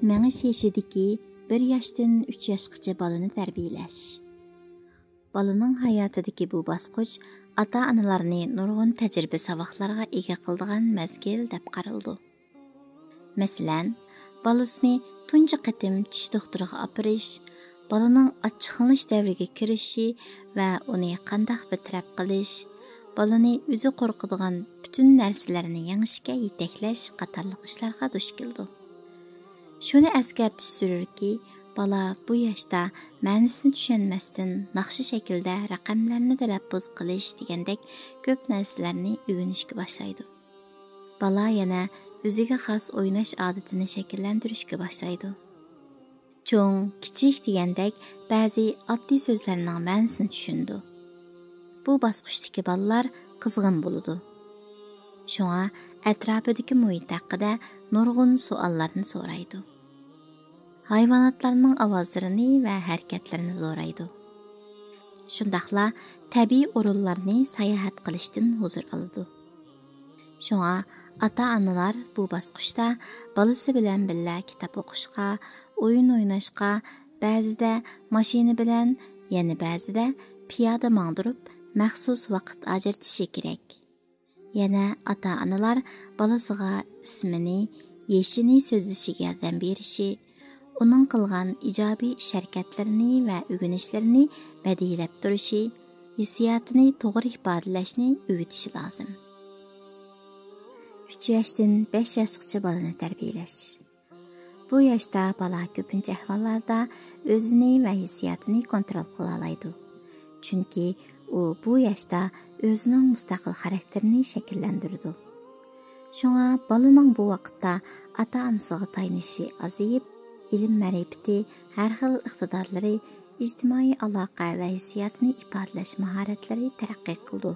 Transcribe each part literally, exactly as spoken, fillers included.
مېڭىش يېشىدىكى بىر ياشتىن ئۈچ ياشقىچە بالىنى تەربىيەلەش. بالىنىڭ ھاياتىدىكى بۇ باسقۇچ ئاتا-ئانىلارنى نۇرغۇن تەجرىبە ساۋاقلارغا ئىگە قىلىدىغان مەزگىل دەپ قارىلىدۇ. مەسىلەن، بالىسىنى تۇنجى قېتىم چىش دوختۇرىغا ئاپىرىش، بالىنىڭ ئاچچىقلىنىش دەۋرىگە كىرىشى ۋە ئۇنى قانداق بىر تەرەپ قىلىش، بالىنى ئۆزى قورقىدىغان پۈتۈن نەرسىلەرنى يېڭىشكە يېتەكلەش قاتارلىق ئىشلارغا دۇچ كېلىدۇ. شۇنى ئەسكەرتىش زۆرۈركى، بالا بۇ ياشتا مەنىسىنى چۈشەنمەستىن، ناخشا شەكلىدە رەقەملەرنى تەلەپپۇز قىلىش دېگەندەك كۆپ نەرسىلەرنى ئۆگىنىشكە باشلايدۇ. بالا يەنە ئۆزىگە خاس ئويناش ئادىتىنى شەكىللەندۈرۈشكە باشلايدۇ. چوڭ، كىچىك دېگەندەك بەزى ئاددىي سۆزلەرنىڭ مەنىسىنى چۈشىنىدۇ. بۇ باسقۇچتىكى بالىلار قىزغىن بولىدۇ. شۇڭا ئەتراپىدىكى مۇھىت ھەققىدە نۇرغۇن سوئاللارنى سورايدۇ. ھايۋاناتلارنىڭ ئاۋازلىرىنى ۋە ھەرىكەتلىرىنى زورايدۇ. شۇنداقلا تەبىئىي ئورۇنلارنى ساياھەت قىلىشتىن ھۇزۇر ئالىدۇ. شۇڭا ئاتا-ئانىلار بۇ باسقۇچتا بالىسى بىلەن بىللە كىتاب ئوقۇشقا، ئويۇن ئويناشقا، بەزىدە ماشىنا بىلەن، يەنە بەزىدە پىيادە ماڭدۇرۇپ، مەخسۇس ۋاقىت ئاجرىتىشى كېرەك. يەنە ئاتا-ئانىلار بالىسىغا ئىسمىنى، يېشىنى سۆزلىشىگە ياردەم بېرىشى، ئۇنىڭ قىلغان ئىجابىي ئىش-ھەرىكەتلىرىنى ۋە ئۆگىنىشلىرىنى مەدھىيەلەپ تۇرۇشى، ھېسسىياتىنى توغرا ئىپادىلەشنى ئۆگىتىشى لازىم. ئۈچ ياشتىن بەش ياشقىچە بالىنى تەربىيەلەش. بۇ ياشتا بالا كۆپىنچە ئەھۋاللاردا ئۆزىنى ۋە ھېسسىياتىنى كونترول قىلالايدۇ. چۈنكى ئۇ بۇ ياشتا ئۆزىنىڭ مۇستەقىل خاراكتېرىنى شەكىللەندۈرىدۇ. شۇڭا بالىنىڭ بۇ ۋاقىتتا ئاتا-ئانىسىغا تايىنىشى ئازىيىپ، ئىلىم-مەرىپىتى، ھەر خىل ئىقتىدارلىرى، ئىجتىمائىي ئالاقە ۋە ھېسسىياتىنى ئىپادىلەش ماھارەتلىرى تەرەققىي قىلىدۇ.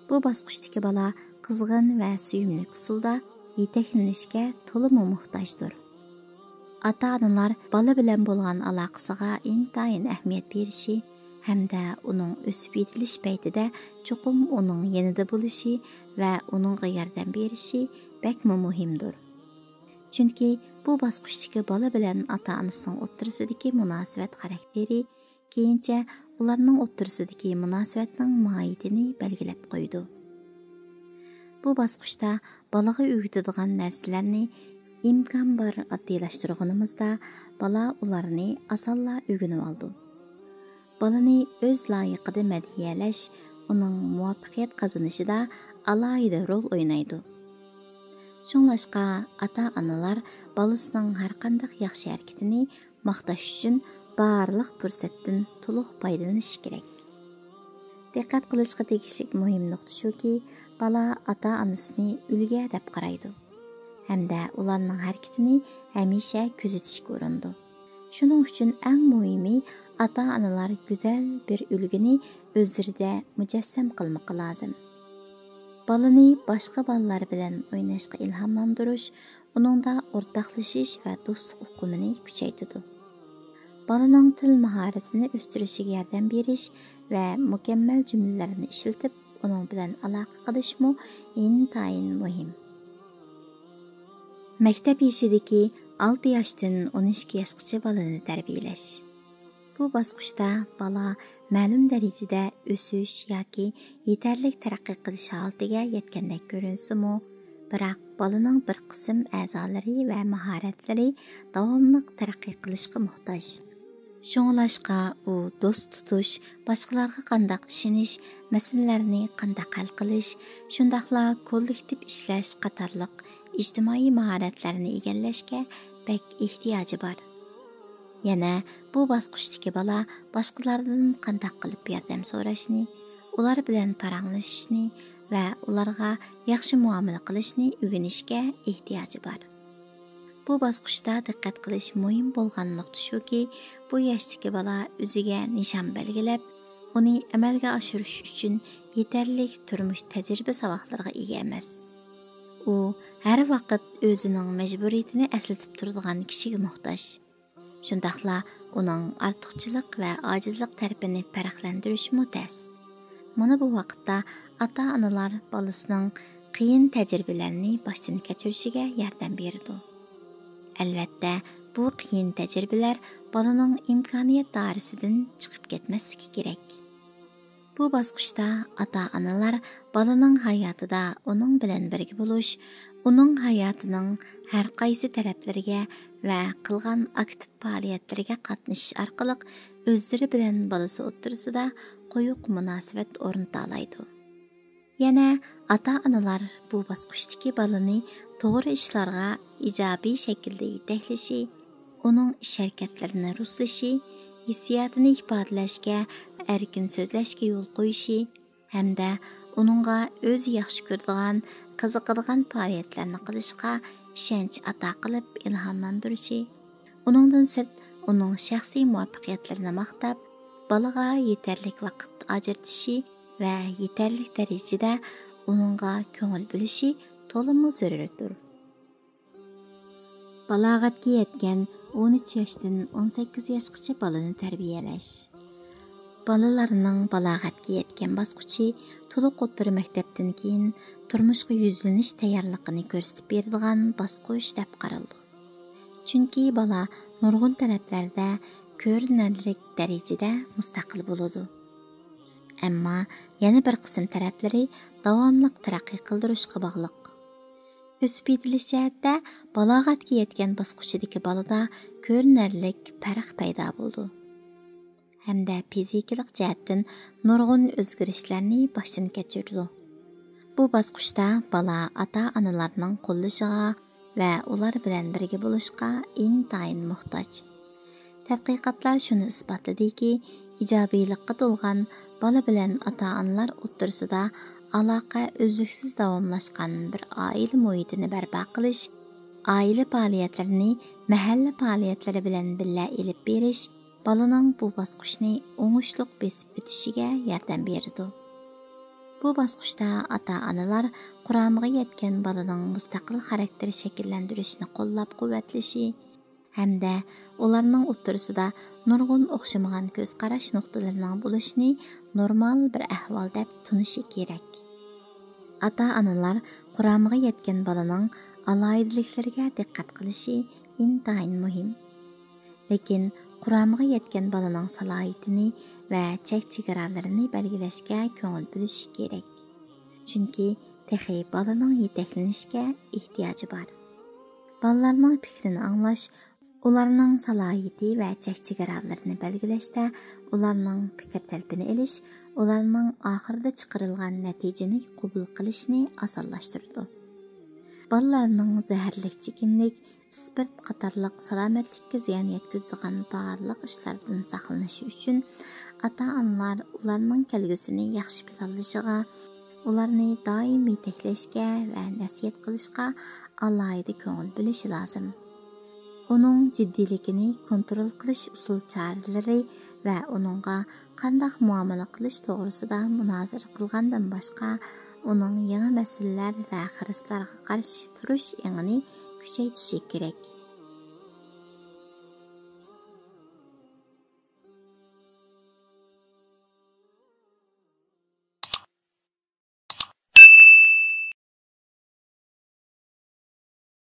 بۇ باسقۇچتىكى بالا قىزغىن ۋە سۆيۈملۈك ئۇسۇلدا يېتەكلىنىشكە تولىمۇ موھتاجدۇر. ئاتا-ئانىلار بالا بىلەن بولغان ئالاقىسىغا ئىنتايىن ئەھمىيەت بېرىشى ھەمدە ئۇنىڭ ئۆسۈپ يېتىلىش پەيتىدە چوقۇم ئۇنىڭ يېنىدا بولۇشى ۋە ئۇنىڭغا ياردەم بېرىشى بەكمۇ مۇھىمدۇر. چۈنكى بۇ باسقۇچتىكى بالا بىلەن ئاتا-ئانىسىنىڭ ئوتتۇرىسىدىكى مۇناسىۋەت خاراكتېرى كېيىنچە ئۇلارنىڭ ئوتتۇرىسىدىكى مۇناسىۋەتنىڭ ماھىيىتىنى بەلگىلەپ قويىدۇ. بۇ باسقۇچتا بالىغا ئۆگىتىدىغان نەرسىلەرنى ئىمكان بار ئاددىيلاشتۇرغىنىمىزدا، بالا ئۇلارنى ئاسانلا ئۆگىنىۋالىدۇ. بالىنى ئۆز لايىقىدا مەدھىيەلەش ئۇنىڭ مۇۋەپپەقىيەت قازىنىشىدا ئالاھىدە رول ئوينايدۇ. شۇڭلاشقا، ئاتا-ئانىلار بالىسىنىڭ ھەرقانداق ياخشى ھەرىكىتىنى ماختاش ئۈچۈن بارلىق پۇرسەتتىن تولۇق پايدىلىنىشى كېرەك. دىققەت قىلىشقا تېگىشلىك مۇھىم نۇقتا شۇكى، بالا ئاتا-ئانىسىنى ئۈلگە دەپ قارايدۇ ھەمدە ئۇلارنىڭ ھەرىكىتىنى ھەمىشە كۆزىتىشكە ئۇرۇنىدۇ. شۇنىڭ ئۈچۈن ئەڭ مۇھىمى، ئاتا-ئانىلار گۈزەل بىر ئۈلگىنى ئۆزلىرىدە مۇجەسسەم قىلمىقى لازىم. بالىنى باشقا بالىلار بىلەن ئويناشقا ئىلھاملاندۇرۇش، ئۇنىڭدا ئورتاقلىشىش ۋە دوستلۇق ئۇقۇمىنى كۈچەيتىدۇ. بالىنىڭ تىل ماھارىتىنى ئۆستۈرۈشىگە ياردەم بېرىش ۋە مۇكەممەل جۈملىلەرنى ئىشلىتىپ، ئۇنىڭ بىلەن ئالاقە قىلىشمۇ ئىنتايىن مۇھىم. مەكتەپ يېشىدىكى ئالتە ياشتىن ئون ئىككى ياشقىچە بالىنى تەربىيەلەش. بۇ باسقۇچتا بالا مەلۇم دەرىجىدە ئۆسۈش ياكى يېتەرلىك تەرەققىي قىلىش ھالىتىگە يەتكەندەك كۆرۈنسىمۇ، بىراق بالىنىڭ بىر قىسىم ئەزالىرى ۋە ماھارەتلىرى داۋاملىق تەرەققىي قىلىشقا موھتاج. شۇڭلاشقا ئۇ دوست تۇتۇش، باشقىلارغا قانداق ئىشىنىش، مەسىلىلەرنى قانداق ھەل قىلىش، شۇنداقلا كوللېكتىپ ئىشلەش قاتارلىق ئىجتىمائىي ماھارەتلەرنى ئىگىلەشكە بەك ئېھتىياجى بار. يەنە بۇ باسقۇچتىكى بالا باشقىلاردىن قانداق قىلىپ ياردەم سوراشنى، ئۇلار بىلەن پاراڭلىشىشنى ۋە ئۇلارغا ياخشى مۇئامىلە قىلىشنى ئۆگىنىشكە ئېھتىياجى بار. بۇ باسقۇچتا دىققەت قىلىش مۇھىم بولغان نۇقتا شۇكى، بۇ ياشتىكى بالا ئۆزىگە نىشان بەلگىلەپ، ئۇنى ئەمەلگە ئاشۇرۇش ئۈچۈن يېتەرلىك تۇرمۇش تەجرىبە ساۋاقلىرىغا ئىگە ئەمەس. ئۇ ھەر ۋاقىت ئۆزىنىڭ مەجبۇرىيىتىنى ئەسلىتىپ تۇرىدىغان كىشىگە موھتاج. شۇنداقلا ئۇنىڭ ئارتۇقچىلىق ۋە ئاجىزلىق تەرىپىنى پەرقلەندۈرۈشمۇ تەس. مانا بۇ ۋاقىتتا ئاتا-ئانىلار بالىسىنىڭ قىيىن تەجرىبىلەرنى باشتىن كەچۈرۈشىگە ياردەم بېرىدۇ. ئەلۋەتتە، بۇ قىيىن تەجرىبىلەر بالىنىڭ ئىمكانىيەت دائىرىسىدىن چىقىپ كەتمەسلىكى كېرەك. بۇ باسقۇچتا ئاتا-ئانىلار بالىنىڭ ھاياتىدا ئۇنىڭ بىلەن بىرگە بولۇش، ئۇنىڭ ھاياتىنىڭ ھەر قايسى تەرەپلىرىگە ۋە قىلغان ئاكتىپ پائالىيەتلىرىگە قاتنىشىش ئارقىلىق ئۆزلىرى بىلەن بالىسى ئوتتۇرىسىدا قويۇق مۇناسىۋەت ئورنىتالايدۇ. يەنە ئاتا-ئانىلار بۇ باسقۇچتىكى بالىنى توغرا ئىشلارغا ئىجابىي شەكىلدە يېتەكلىشى، ئۇنىڭ ئىش-ھەرىكەتلىرىنى رۇسلىشى، ھېسسىياتىنى ئىپادىلەشكە، ئەركىن سۆزلەشكە يول قويۇشى ھەمدە ئۇنىڭغا ئۆزى ياخشى كۆرىدىغان، قىزىقىدىغان پائالىيەتلەرنى قىلىشقا ئىشەنچ ئاتا قىلىپ ئىلھاملاندۇرۇشى، ئۇنىڭدىن سىرت ئۇنىڭ شەخسىي مۇۋەپپەقىيەتلىرىنى ماختاپ، بالىغا يېتەرلىك ۋاقىت ئاجرىتىشى ۋە يېتەرلىك دەرىجىدە ئۇنىڭغا كۆڭۈل بۆلۈشى تولىمۇ زۆرۈردۇر. بالاغەتكە يەتكەن ئون ئۈچ ياشتىن ئون سەككىز ياشقىچە بالىنى تەربىيەلەش. بالىلارنىڭ بالاغەتكە يەتكەن باسقۇچى تولۇق ئوتتۇرا مەكتەپتىن كېيىن تۇرمۇشقا يۈزلىنىش تەييارلىقىنى كۆرسىتىپ بېرىدىغان باسقۇچ دەپ قارىلىدۇ. چۈنكى بالا نۇرغۇن تەرەپلەردە كۆرۈنەرلىك دەرىجىدە مۇستەقىل بولىدۇ. ئەمما يەنە بىر قىسىم تەرەپلىرى داۋاملىق تەرەققىي قىلدۇرۇشقا باغلىق. ئۆسۈپ يېتىلىش جەھەتتە بالاغەتكە يەتكەن باسقۇچىدىكى بالىدا كۆرۈنەرلىك پەرق پەيدا بولىدۇ ھەمدە فىزىكىلىق جەھەتتىن نۇرغۇن ئۆزگىرىشلەرنى باشتىن كەچۈرىدۇ. بۇ باسقۇچتا بالا ئاتا-ئانىلارنىڭ قوللىشىغا ۋە ئۇلار بىلەن بىرگە بولۇشقا ئىنتايىن موھتاج. تەتقىقاتلار شۇنى ئىسپاتلىدىكى، ئىجابىيلىققا تولغان بالا بىلەن ئاتا-ئانىلار ئوتتۇرىسىدا ئالاقە ئۈزلۈكسىز داۋاملاشقان بىر ئائىلە مۇھىتىنى بەرپا قىلىش، ئائىلە پائالىيەتلىرىنى مەھەللە پائالىيەتلىرى بىلەن بىللە ئېلىپ بېرىش بالىنىڭ بۇ باسقۇچنى ئوڭۇشلۇق بېسىپ ئۆتۈشىگە ياردەم بېرىدۇ. بۇ باسقۇچتا ئاتا-ئانىلار قۇرامىغا يەتكەن بالىنىڭ مۇستەقىل خاراكتېر شەكىللەندۈرۈشىنى قوللاپ-قۇۋۋەتلىشى ھەمدە ئۇلارنىڭ ئوتتۇرىسىدا نۇرغۇن ئوخشىمىغان كۆز قاراش نۇقتىلىرىنىڭ بولۇشىنى نورمال بىر ئەھۋال دەپ تونۇشى كېرەك. ئاتا-ئانىلار قۇرامىغا يەتكەن بالىنىڭ ئالاھىدىلىكلىرىگە دىققەت قىلىشى ئىنتايىن مۇھىم. لېكىن قۇرامىغا يەتكەن بالىنىڭ سالاھىيىتىنى ۋە چەك-چېگرالىرىنى بەلگىلەشكە كۆڭۈل بۆلۈشى كېرەك. چۈنكى تېخى بالىنىڭ يېتەكلىنىشكە ئېھتىياجى بار. بالىلارنىڭ پىكرىنى ئاڭلاش، ئۇلارنىڭ سالاھىيىتى ۋە چەك-چېگرالىرىنى بەلگىلەشتە ئۇلارنىڭ پىكىر تەلىپىنى ئېلىش، ئۇلارنىڭ ئاخىرىدا چىقىرىلغان نەتىجىنى قوبۇل قىلىشىنى ئاسانلاشتۇرىدۇ. بالىلارنىڭ زەھەرلىك چېكىملىك، ئىسپىرت قاتارلىق سالامەتلىككە زىيان يەتكۈزىدىغان بارلىق ئىشلاردىن ساقلىنىشى ئۈچۈن، ئاتا-ئانىلار ئۇلارنىڭ كەلگۈسىنى ياخشى پىلانلىشىغا، ئۇلارنى دائىم يېتەكلەشكە ۋە نەسىھەت قىلىشقا ئالاھىدە كۆڭۈل بۆلۈشى لازىم. ئۇنىڭ جىددىيلىكىنى كونترول قىلىش ئۇسۇل چارىلىرى ۋە ئۇنىڭغا قانداق مۇئامىلە قىلىش توغرىسىدا مۇنازىرە قىلغاندىن باشقا، ئۇنىڭ يېڭى مەسىلىلەر ۋە خىرىسلارغا قارشى تۇرۇش ئېڭىنى كۈچەيتىشى كېرەك.